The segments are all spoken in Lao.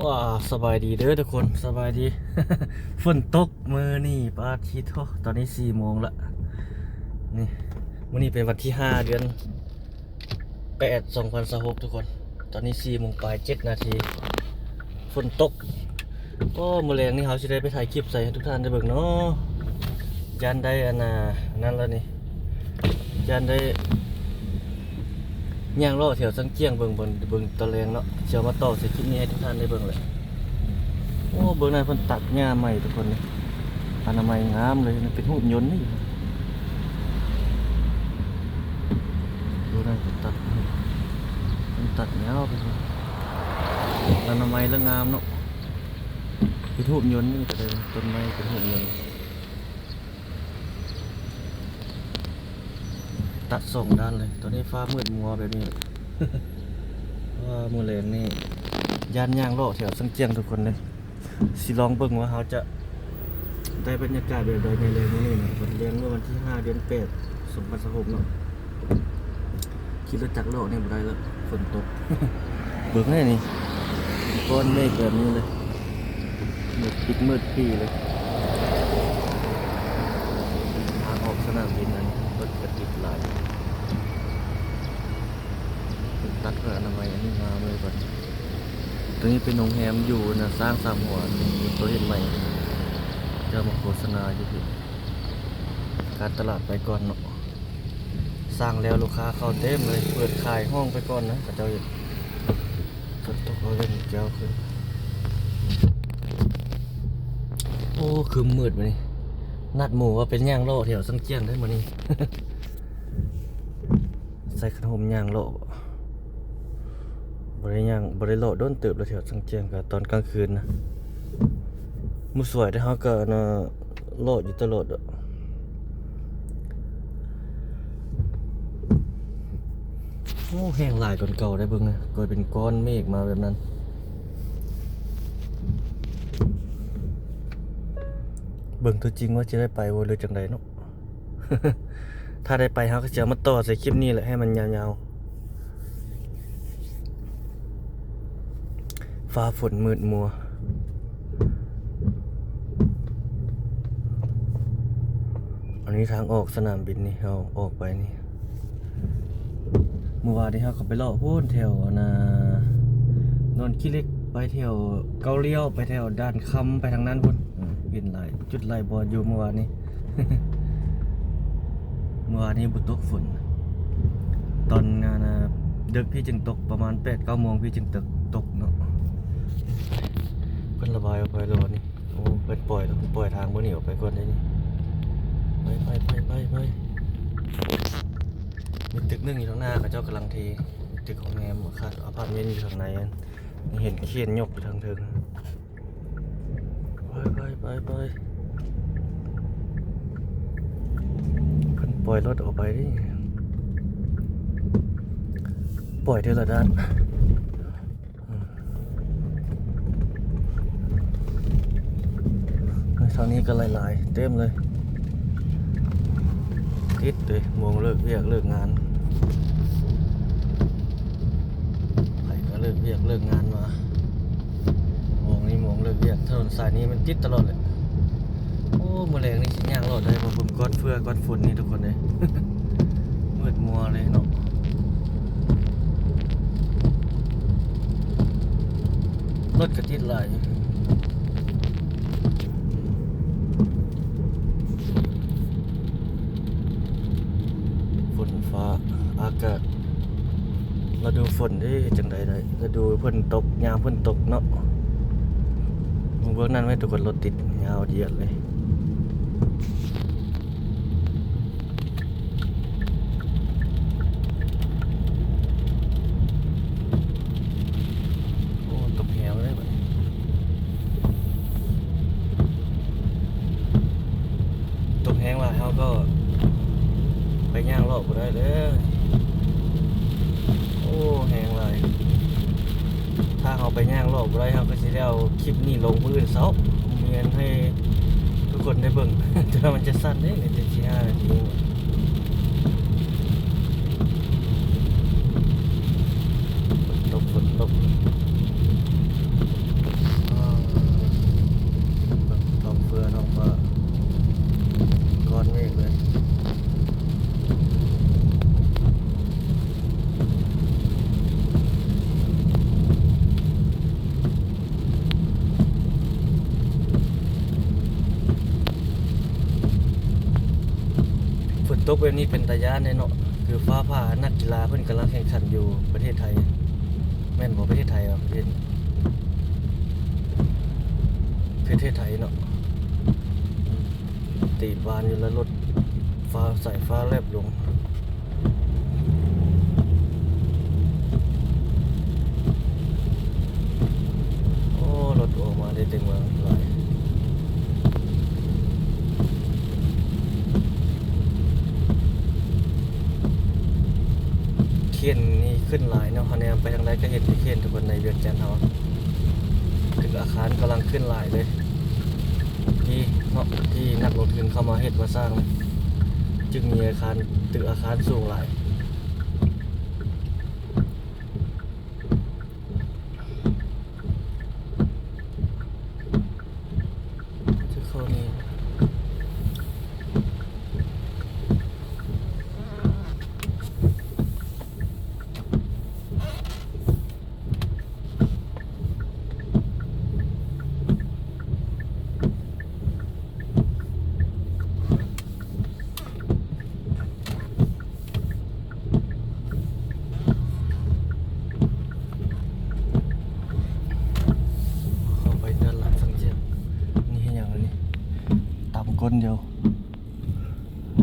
ວ້າ ສະບາຍດີເດີທຸກຄົນ ສະບາຍດີ. ຝົນຕົກມື້ນີ້ ປາດທິໂທ ຕອນນີ້ສີ່ໂມງລະ ນີ້ ມື້ນີ້ເປັນວັນທີຫ້າ ເດືອນ ແປດ ສອງພັນຊາວຫົກ ທຸກຄົນ. ຕອນນີ້ສີ່ໂມງປາຍເຈັດນາທີ ຝົນຕົກ. ໂອ້ ມື້ແລງນີ້ເຮົາຊິໄດ້ໄປຖ່າຍຄລິບໃສໃຫ້ທຸກທ່ານໄດ້ເບິ່ງເນາະ. ຢ້ານໄດ້ອັນນ່າ ອັນນັ້ນລະນີ້ ຢ້ານໄດ້ຍ່າງເລາະແຖວຊຽງຈຽງເບິ່ງ ເບິ່ງ ເບິ່ງຕອນແລງເນາະ. ຊິເອົາມາຕໍ່ໃສ່ຄລິບນີ້ໃຫ້ທຸກທ່ານໄດ້ເບິ່ງແຫຼະ. ໂອ້ ເບິ່ງນັ້ນເພິ່ນຕັດຫຍ້າໃໝ່ທຸກຄົນ ນີ້ ອະນາໄມງາມເລີຍ ມັນເປັນຮູບຍົນນີ້. ໂອ້ ນັ້ນເພິ່ນຕັດ ເພິ່ນຕັດຍາວໄປ ອະນາໄມລະງາມເນາະ ເປັນຮູບຍົນນີ້ກໍໄດ້ ຕົ້ນໄມ້ເປັນຮູບຍົນ ຕັດສອງດ້ານເລີຍ. ຕອນນີ້ຟ້າມືດມົວແບບນີ້ ເພາະວ່າມື້ແລງນີ້ຢ້ານຍ່າງເລາະແຖວຊຽງຈຽງທຸກຄົນເລີຍ. ຊິລອງເບິ່ງວ່າເຮົາຈະໄດ້ບັນຍາກາດແບບໃດໃນແລງມື້ນີ້ນະ ວັນແລງເມື່ອວັນທີຫ້າ ເດືອນແປດ ສອງພັນຊາວຫົກເນາະ. ຂີ່ລົດຈັກເລາະນີ້ບໍ່ໄດ້ແລ້ວ ຝົນຕົກ. ເບິ່ງແດ່ນີ້ ກ້ອນເມກແບບນີ້ເລີຍ ມືດປິດມືດປີເລີຍ. ທາງອອກສະໜາມບິນນັ້ນ ລົດກະຕິດຫຼາຍ. ຕັດເພື່ອອະນາໄມ ອັນນີ້ງາມເລີຍບັດນີ້. ຕົວນີ້ເປັນໂຮງແຮມຢູ່ນະ ຊ້າງສາມຫົວ ຕົວເຮັດໃໝ່ ເຈົ້າມາໂຄສະນາຢູ່ພີ້. ການຕະຫຼາດໄປກ່ອນເນາະ ສ້າງແລ້ວລູກຄ້າເຂົ້າເຕັມເລີຍ ເປີດຂາຍຫ້ອງໄປກ່ອນນະ ເຂົາເຈົ້າເຮັດ. ຝົນຕົກເອົາເຫຼັ້ນແກ້ວຂຶ້ນ. ໂອ້ ຄຶມມືດມື້ນີ້ ນັດໝູ່ວ່າໄປຍ່າງເລາະແຖວຊຽງຈຽງເດີມື້ນີ້. ໃສ່ຄັນຮົ່ມຍ່າງເລາະ ບໍ່ໄດ້ຍ່າງ ບໍ່ໄດ້ເລາະດົນເຕີບແລ້ວ ແຖວຊຽງຈຽງກະຕອນກາງຄືນນະ. ມື້ສວຍເດ້ ເຮົາກະ ອັນນ່າ ເລາະຢູ່ຕະຫຼອດ. ໂອ້ ແຮງຫຼາຍກວ່າເກົ່າໄດ໋ ເບິ່ງນະ ກອຍເປັນກ້ອນເມກມາແບບນັ້ນ. ເບິ່ງຕົວຈິງວ່າຈະໄດ້ໄປບໍ່ ຫຼືຈັ່ງໃດເນາະ. ຖ້າໄດ້ໄປເຮົາກໍຊິເອົາມາຕໍ່ໃສ່ຄລິບນີ້ແຫຼະ ໃຫ້ມັນຍາວໆ. ຟ້າຝົນມືດມົວ. ອັນນີ້ທາງອອກສະໜາມບິນນີ້ ເຮົາອອກໄປນີ້. ມື້ວານນີ້ເຮົາກໍໄປເລາະພຸ້ນແຖວ ອັນນ່າ ນວນຂີ້ເຫຼັກ ໄປແຖວເກົ້າລ້ຽວ ໄປແຖວດ່ານຄຳ ໄປທາງນັ້ນພຸ້ນ. ເອີ ເຫັນຫຼາຍຈຸດຫຼາຍບ່ອນຢູ່ມື້ວານນີ້. ມື້ວານນີ້ບໍ່ຕົກຝົນ ຕອນງານ ອ່າ ດຶກພີ້ຈຶ່ງຕົກ ປະມານແປດເກົ້າໂມງພີ້ຈຶ່ງຕົກ ຕົກເນາະ. ເພິ່ນລະບາຍອອກໄປແລ້ວນີ້. ໂອ້ ເພິ່ນປ່ອຍແລ້ວ ເພິ່ນປ່ອຍທາງບໍ່ໜີອອກໄປກ່ອນເດ້ນີ້. ໄປ ໄປ ໄປ ໄປ ໄປ. ມີຕຶກໜຶ່ງຢູ່ທາງໜ້າ ເຂົາເຈົ້າກຳລັງເທ ມີຕຶກໂຮງແຮມ ອາພາດເມັນຢູ່ທາງໃນ ເຫັນເຄນຍົກຢູ່ທາງເທິງ. ໄປ ໄປ ໄປ ໄປ. ເພິ່ນປ່ອຍລົດອອກໄປເດ້ ປ່ອຍເທື່ອລະດ້ານ. ອືມ ທາງນີ້ກໍຫຼາຍໆ ເຕັມເລີຍ. ຕິດເດ້ ໂມງເລີກວຽກເລີກງານ ໃຜກໍເລີກວຽກເລີກງານມາ. ໂມງນີ້ໂມງເລີກວຽກ ຖະໜົນສາຍນີ້ມັນຕິດຕະຫຼອດເລີຍ. ໂອ້ ມື້ແລງນີ້ຊິຍ່າງເລາະໄດ້ບໍ່ ເບິ່ງກ້ອນເຟືອກ້ອນຝົນນີ້ທຸກຄົນເອີຍ. ມືດມົວເລີຍເນາະ ລົດກໍຕິດຫຼາຍ. ຝົນຟ້າ ອາກາດ ລະດູຝົນເດ້ ຈັ່ງໃດໄດ້ ລະດູເພິ່ນຕົກ ຍາມເພິ່ນຕົກເນາະ. ເບິ່ງນັ້ນໄວ້ ທຸກຄົນ ລົດຕິດຍາວຢຽດເລີຍ. ໂອ້ ຕົກແຮງເລີຍບັດນີ້. ໂ ຕົກແຮງຫຼາຍ ເຮົາກໍໄປຍ່າງເລາະບໍ່ໄດ້ເດີ. ໂອ້ ແຮງຫຼາຍ. ຖ້າເຮົາໄປຍ່າງເລາະບໍ່ໄດ້ ເຮົາກໍຊິໄດ້ເອົາຄລິບນີ້ລົງມື້ອື່ນເຊົ້າ. ມີອັນໃຫ້ທຸກຄົນໄດ້ເບິ່ງ ແຕ່ວ່າມັນຈະສັ້ນເດ້ ແຕ່ສິບຫ້ານາທີ. ຝົນຕົກ ຝົນຕົກ. ອ້າວ ເບິ່ງທ້ອງເຟືອ ທ້ອງຟ້າ ກ້ອນເມກເລີຍ. ຝົນຕົກແບບນີ້ເປັນຕາຢ້ານເດ້ເນາະ ຄືຟ້າຜ່າ. ນັກກິລາເພິ່ນກຳລັງແຂ່ງຂັນຢູ່ປະເທດໄທ ແມ່ນບໍ່? ປະເທດໄທຫວາ? ປະເທດ ປະເທດໄທເນາະ. ຕີບວານຢູ່ ແລ້ວລົດຟ້າ ສາຍຟ້າແລບລົງ. ໂອ້ ລົດອອກມາໄດ້ເຕັມເມືອງຫຼາຍ. ເຄນນີ້ຂຶ້ນຫຼາຍເນາະ ເຮົາແນມໄປທາງໃດກໍເຫັນແຕ່ເຄນ ທຸກຄົນ ໃນວຽງຈັນເຮົາ. ຕຶກອາຄານກຳລັງຂຶ້ນຫຼາຍເລີຍ ທີ່ເນາະ ທີ່ນັກລົງທຶນເຂົ້າມາເຮັດມາສ້າງ ຈຶ່ງມີອາຄານ ຕຶກອາຄານສູງຫຼາຍ. ຈະເຂົ້ານີ້ ເຂົ້າໄປດ້ານຫຼັງສັງຈຽງ. ນີ້ເຮັດຫຍັງລະນີ້? ຕຳກົ້ນຢູ່.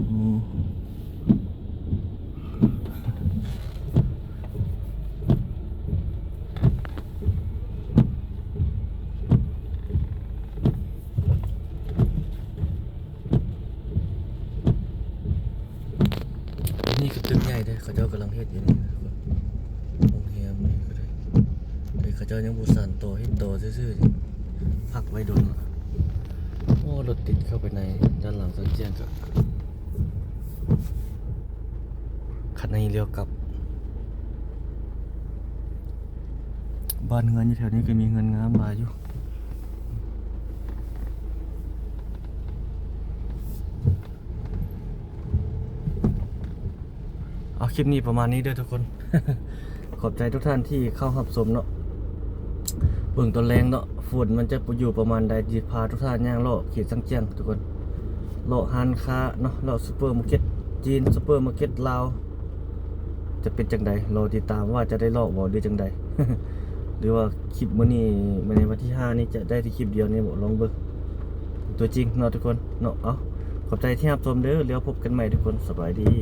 ອືມ. ອັນນີ້ຄືຕຶກໃຫຍ່ເດ້ ເຂົາເຈົ້າກຳລັງເຮັດຢູ່ນີ້ ໂຮງແຮມນີ້ກໍໄດ້ ແຕ່ເຂົາເຈົ້າຍັງບໍ່ສານຕໍ່ ເຮັດຕໍ່ຊື່ໆ ພັກໄວ້ດົນລະ. ໂອ້ ລົດຕິດເຂົ້າໄປໃນດ້ານຫຼັງສັງຈຽງ ກໍຄັນໃນລ້ຽວກັບ. ບ້ານເຮືອນຢູ່ແຖວນີ້ກໍມີເຮືອນງາມຫຼາຍຢູ່. ເອົາ ຄລິບນີ້ປະມານນີ້ເດີທຸກຄົນ. ຂອບໃຈທຸກທ່ານທີ່ເຂົ້າຮັບຊົມເນາະ. ເບິ່ງຕອນແລງເນາະ ຝົນມັນຈະຢູ່ປະມານໃດ ຊິພາທຸກທ່ານຍ່າງເລາະເຂດສັງຈຽງທຸກຄົນ ເລາະຮ້ານຄ້າເນາະ ເລາະຊຸບເປີມາເກັດຈີນ ຊຸບເປີມາເກັດລາວ ຈະເປັນຈັ່ງໃດ ລໍຕິດຕາມວ່າຈະໄດ້ເລາະບໍ່ ຫຼືຈັ່ງໃດ ຫຼືວ່າຄລິບມື້ນີ້ ມື້ໃນວັນທີຫ້ານີ້ ຈະໄດ້ແຕ່ຄລິບດຽວນີ້ບໍ່ ລອງເບິ່ງຕົວຈິງເນາະທຸກຄົນເນາະ. ເອົາ ຂອບໃຈທີ່ຮັບຊົມເດີ ແລ້ວພົບກັນໃໝ່ທຸກຄົນ ສະບາຍດີ.